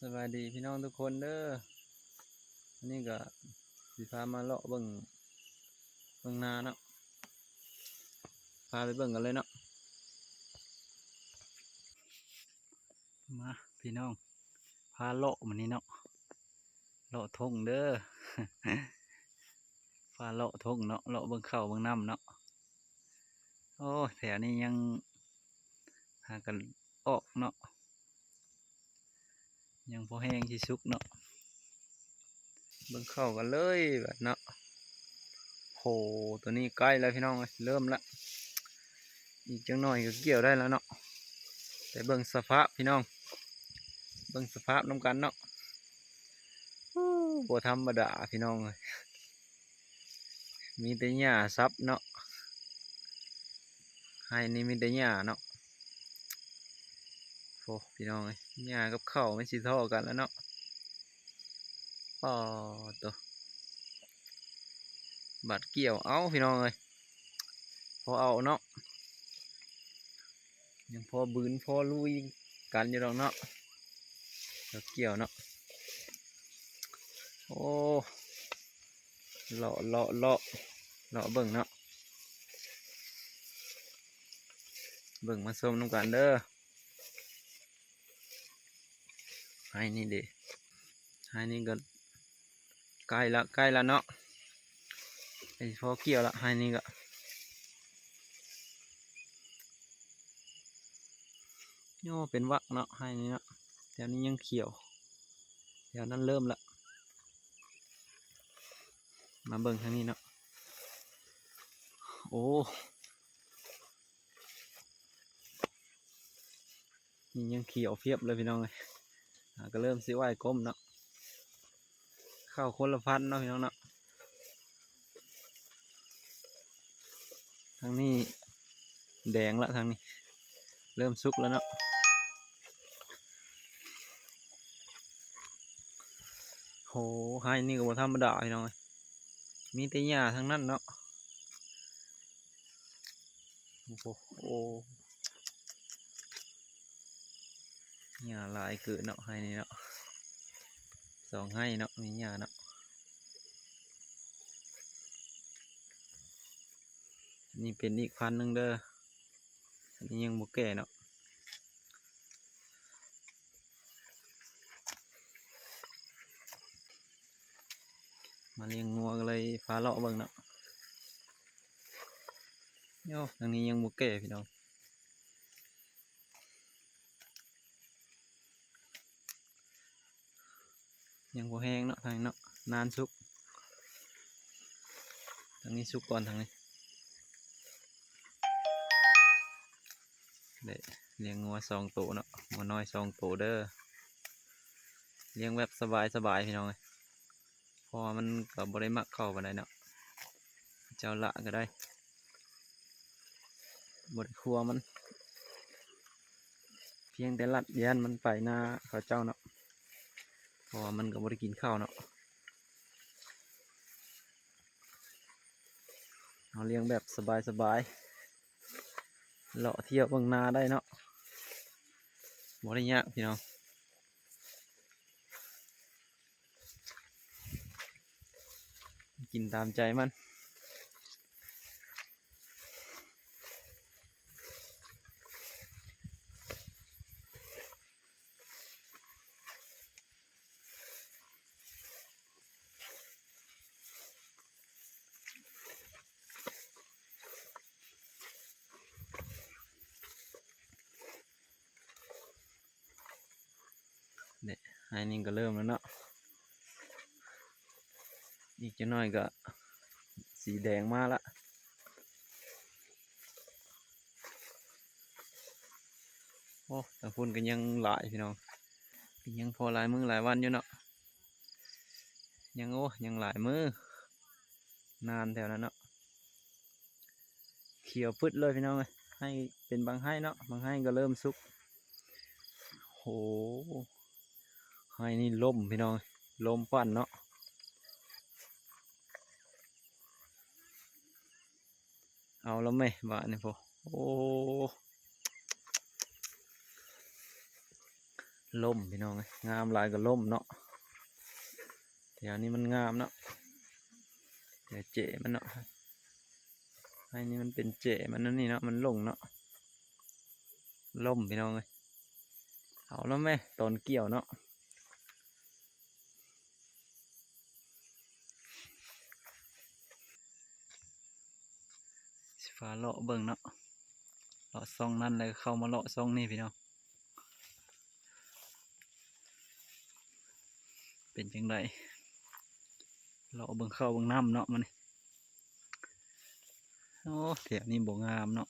ສະບາຍດີພີ່ນ້ອງທຸກຄົນເດີ. ວັນນີ້ກໍຊິພາມາເລາະເບິ່ງ ເບິ່ງນາເນາະ. ພາໄປເບິ່ງກັນເລີຍເນາະ. ມາພີ່ນ້ອງ ພາເລາະມື້ນີ້ເນາະ ເລາະທົ່ງເດີ. ພາເລາະທົ່ງເນາະ ເລາະເບິ່ງເຂົ້າເບິ່ງນ້ຳເນາະ. ໂອ້ ແຖວນີ້ຍັງຫາກັນອອກເນາະ ຍັງພໍແຮງຊິສຸກເນາະ. ເບິ່ງເຂົ້າກັນເລີຍບາດເນາະ. ໂຫ ຕົວນີ້ໃກ້ແລ້ວພີ່ນ້ອງເອີຍ ເລີ່ມລະ ອີກຈັກໜ່ອຍກໍກ່ຽວໄດ້ແລ້ວເນາະ. ແຕ່ເບິ່ງສະພາບພີ່ນ້ອງ ເບິ່ງສະພາບນຳກັນເນາະ. ໂອ້ ບໍ່ທຳມະດາພີ່ນ້ອງເອີຍ ມີແຕ່ຫຍ້າສັບເນາະ. ໄຮ່ນີ້ມີແຕ່ຫຍ້າເນາະ. ໂອ້ ພີ່ນ້ອງເອີຍ ຫຍ້າກັບເຂົ້າມັນຊິທໍ່ກັນແລ້ວເນາະ. ປາໂຕ ບາດກ່ຽວເອົາພີ່ນ້ອງເອີຍ ພໍເອົາເນາະ. ຍັງພໍບືນພໍລຸຍກັນຢູ່ດອກເນາະ ເຂົາກ່ຽວເນາະ. ໂອ້ ເລາະ ເລາະ ເລາະ ເລາະເບິ່ງເນາະ. ເບິ່ງມາຊົມນຳກັນເດີ. ໄຮ່ນີ້ເດ ໄຮ່ນີ້ກໍໃກ້ລະ ໃກ້ລະເນາະ ໃກ້ພໍກ່ຽວລະ ໄຮ່ນີ້ກໍ. ໂອ້ ເປັນວັກເນາະ ໄຮ່ນີ້ເນາະ. ແຖວນີ້ຍັງຂຽວ ແຖວນັ້ນເລີ່ມລະ. ມາເບິ່ງທາງນີ້ເນາະ. ໂອ້ ນີ້ຍັງຂຽວພຽບເລີຍພີ່ນ້ອງເອີຍ. ອ່າ ກໍເລີ່ມຊິໄຫວ້ກົ້ມເນາະ. ເຂົ້າຄົນລະພັນເນາະພີ່ນ້ອງເນາະ. ທາງນີ້ແດງລະ ທາງນີ້ເລີ່ມສຸກລະເນາະ. ໂຫ ໄຮ່ນີ້ກໍບໍ່ທຳມະດາພີ່ນ້ອງເອີຍ ມີແຕ່ຫຍ້າທັງນັ້ນເນາະ. ໂອ້ໂຫ ຫຍ້າຫຼາຍເກີນເນາະ ໄຮ່ນີ້ເນາະ. ສອງໄຮ່ເນາະ ມີຫຍ້າເນາະ. ນີ້ເປັນອີກພັນໜຶ່ງເດີ ອັນນີ້ຍັງບໍ່ແກ່ເນາະ. ມາລ້ຽງງົວກໍເລີຍພາເລາະເບິ່ງເນາະ. ໂອ້ ທາງນີ້ຍັງບໍ່ແກ່ພີ່ນ້ອງ ຍັງບໍ່ແຮງເນາະ ທາງນີ້ເນາະ ນານສຸກ. ທາງນີ້ສຸກກ່ອນ ທາງນີ້. ໄດ້ລ້ຽງງົວສອງໂຕເນາະ ງົວນ້ອຍສອງໂຕເດີ. ລ້ຽງແບບສະບາຍໆ ພີ່ນ້ອງເອີຍ ເພາະວ່າມັນກໍບໍ່ໄດ້ມັກເຂົ້າປານໃດເນາະ. ເຈົ້າລະກໍໄດ້ ບໍ່ໄດ້ຄົວມັນ ພຽງແຕ່ລັດຢ້ານມັນໄປນາເຂົາເຈົ້າເນາະ ເພາະວ່າມັນກໍບໍ່ໄດ້ກິນເຂົ້າເນາະ. ເຮົາລ້ຽງແບບສະບາຍໆ ເລາະທ່ຽວເບິ່ງນາໄດ້ເນາະ ບໍ່ໄດ້ຍາກພີ່ນ້ອງ ກິນຕາມໃຈມັນ. ນີ້ ໄຮ່ນີ້ກໍເລີ່ມແລ້ວເນາະ ອີກຈັກໜ້ອຍກໍສີແດງມາລະ. ໂອ້ ທາງພຸ້ນກໍຍັງຫຼາຍພີ່ນ້ອງ ຍັງພໍຫຼາຍມື້ຫຼາຍວັນຢູ່ເນາະ ຍັງ ໂອ້ ຍັງຫຼາຍມື້ ນານແຖວນັ້ນເນາະ. ຂຽວປຶດເລີຍພີ່ນ້ອງເອີຍ ໄຮ່ເປັນບາງໄຮ່ເນາະ ບາງໄຮ່ກໍເລີ່ມສຸກ. ໂຫ ໄຮ່ນີ້ລົມພີ່ນ້ອງ ລົມປັ່ນເນາະ. ເອົາລະແມະບາດນີ້ພຸ້ນ ໂອ້. ລົ້ມພີ່ນ້ອງເອີຍ ງາມຫຼາຍກໍລົ້ມເນາະ. ແຖວນີ້ມັນງາມເນາະ ແຖວເຈມັນເນາະ ໃຫ້ນີ້ມັນເປັນເຈມັນ ອັນນີ້ເນາະ ມັນລົງເນາະ ລົ້ມພີ່ນ້ອງເອີຍ. ເອົາແລ້ວແມ້ ຕອນກ່ຽວເນາະ. ຊິພາເລາະເບິ່ງເນາະ ເລາະຊ່ອງນັ້ນແລ້ວເຂົ້າມາເລາະຊ່ອງນີ້ພີ່ນ້ອງ ເປັນຈັ່ງໃດ ເລາະເບິ່ງເຂົ້າເບິ່ງນ້ຳເນາະມື້ນີ້. ໂອ້ ແຖວນີ້ບໍ່ງາມເນາະ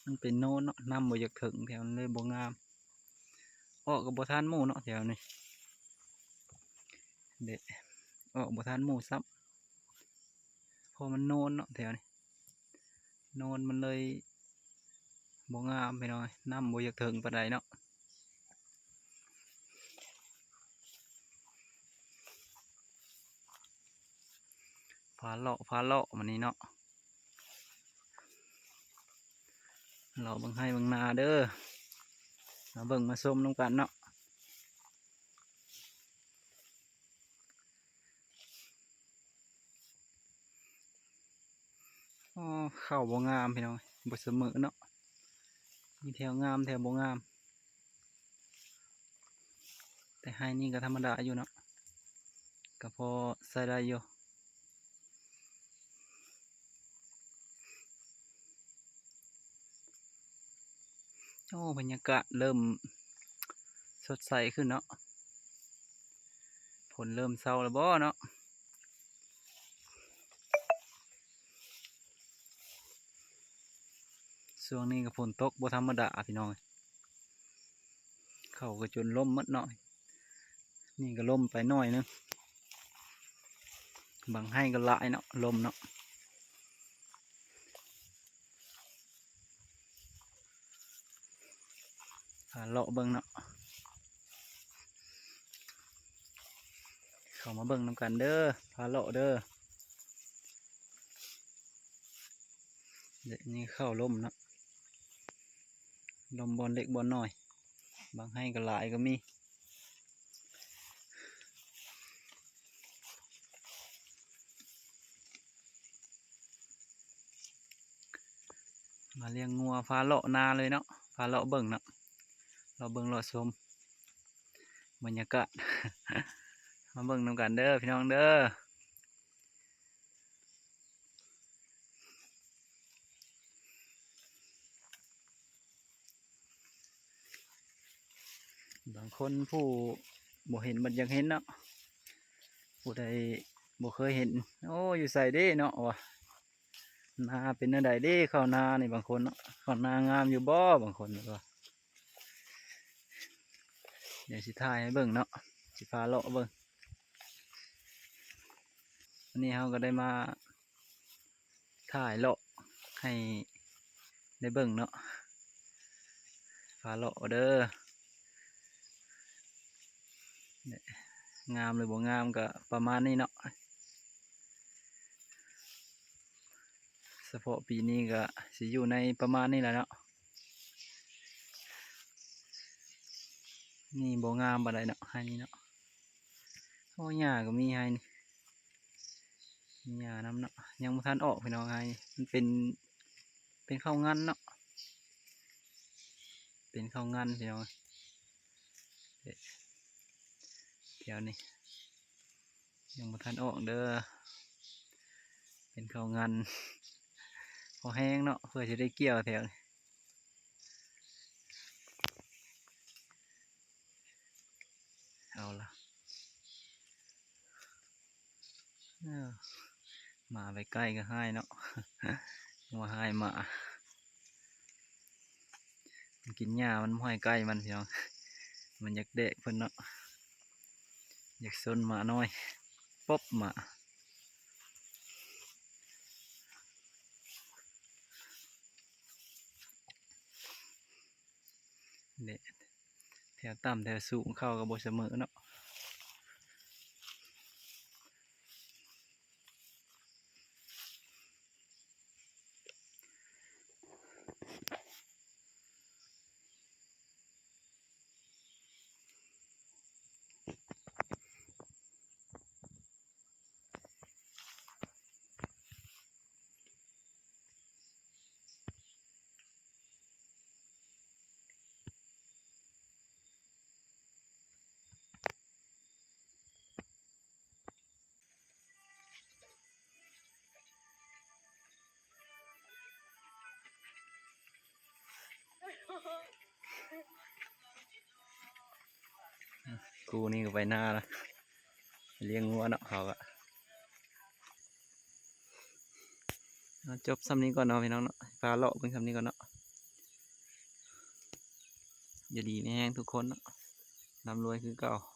ມັນເປັນໂນນເນາະ ນ້ຳບໍ່ຢາກເຖິງ ແຖວນັ້ນເລີຍບໍ່ງາມ. ອອກກໍບໍ່ທັນໝູ່ເນາະແຖວນີ້ ເດ້ ອອກບໍ່ທັນໝູ່ຊ້ຳ ເພາະມັນໂນນເນາະແຖວນີ້ ໂນນມັນເລີຍບໍ່ງາມພີ່ນ້ອງເອີຍ ນ້ຳບໍ່ຢາກເຖິງປານໃດເນາະ. ພາເລາະ ພາເລາະມື້ນີ້ເນາະ ເລາະເບິ່ງໄຮ່ເບິ່ງນາເດີ ມາເບິ່ງມາຊົມນຳກັນເນາະ. ອໍ ເຂົ້າບໍ່ງາມພີ່ນ້ອງ ບໍ່ສະເໝີເນາະ ມີແຖວງາມແຖວບໍ່ງາມ. ແຕ່ໄຮ່ນີ້ກໍທຳມະດາຢູ່ເນາະ ກໍພໍໃຊ້ໄດ້ຢູ່. ໂອ້ ບັນຍາກາດເລີ່ມສົດໃສຂຶ້ນເນາະ ຝົນເລີ່ມເຊົາແລ້ວບໍເນາະ. ຊ່ວງນີ້ກໍຝົນຕົກບໍ່ທຳມະດາພີ່ນ້ອງ ເຂົ້າກໍຈົນລົ້ມໝົດເນາະ ນີ້ກໍລົ້ມໄປໜ້ອຍໜຶ່ງ ບາງໄຮ່ກໍຫຼາຍເນາະ ລົ້ມເນາະ. ພາເລາະເບິ່ງເນາະ ເຂົ້າມາເບິ່ງນຳກັນເດີ ພາເລາະເດີ. ເດະ ນີ້ເຂົ້າລົ້ມເນາະ ລົ້ມບ່ອນເລັກບ່ອນນ້ອຍ ບາງໄຮ່ກໍຫຼາຍກໍມີ. ມາລ້ຽງງົວ ພາເລາະນາເລີຍເນາະ ພາເລາະເບິ່ງເນາະ ເລາະເບິ່ງເລາະຊົມບັນຍາກາດ ມາເບິ່ງນຳກັນເດີພີ່ນ້ອງເດີ. ບາງຄົນຜູ້ບໍ່ເຫັນມັນຢາກເຫັນເນາະ ຜູ້ໃດບໍ່ເຄີຍເຫັນ ໂອ້ ຢູ່ໃສເດ້ເນາະ ວ່ານາເປັນແນວໃດເດ້ ເຂົ້ານານີ້ ບາງຄົນເນາະ ເຂົ້ານາງາມຢູ່ບໍ່ ບາງຄົນວ່າ. ດຽວຊິຖ່າຍໃຫ້ເບິ່ງເນາະ ຊິພາເລາະເບິ່ງ. ວັນນີ້ເຮົາກໍໄດ້ມາຖ່າຍເລາະໃຫ້ໄດ້ເບິ່ງເນາະ ພາເລາະເດີ. ງາມຫຼືບໍ່ງາມກໍປະມານນີ້ເນາະ ສະເພາະປີນີ້ກໍຊິຢູ່ໃນປະມານນີ້ແຫຼະເນາະ. ນີ້ບໍ່ງາມປານໃດເນາະ ໄຮ່ນີ້ເນາະ. ໂອ້ ຫຍ້າກໍມີໄຮ່ນີ້ ມີຫຍ້ານຳເນາະ ຍັງບໍ່ທັນອອກພີ່ນ້ອງ. ໄຮ່ນີ້ມັນເປັນ ເປັນເຂົ້າງັນເນາະ ເປັນເຂົ້າງັນພີ່ນ້ອງ. ແຖວນີ້ຍັງບໍ່ທັນອອກເດີ ເປັນເຂົ້າງັນ ພໍແຮງເນາະ ເພື່ອຊິໄດ້ກ່ຽວແຖວນີ້. ເອົາລະ ເອີ ໝາໄປໃກ້ກໍຮ້າຍເນາະ ວ່າຮ້າຍໝາ ມັນກິນຫຍ້າ ມັນບໍ່ໃຫ້ໃກ້ມັນພີ່ນ້ອງ ມັນຢາກແດກເພິ່ນເນາະ ຢາກຊົນໝານ້ອຍ ປົບໝາ. ເດ້ ແຖວຕ່ຳແຖວສູງເຂົ້າກໍບໍ່ສະເໝີເນາະ. ເ ຄູ່ນີ້ກໍໄປນາລະ ລ້ຽງງົວເນາະ ເຂົາກະ ເອົາ ຈົບຊ່ຳນີ້ກ່ອນເນາະພີ່ນ້ອງເນາະ ພາເລາະເບິ່ງຊ່ຳນີ້ກ່ອນເນາະ ຢູ່ດີມີແຮງທຸກຄົນເນາະ ລ່ຳລວຍຄືເກົ່າ.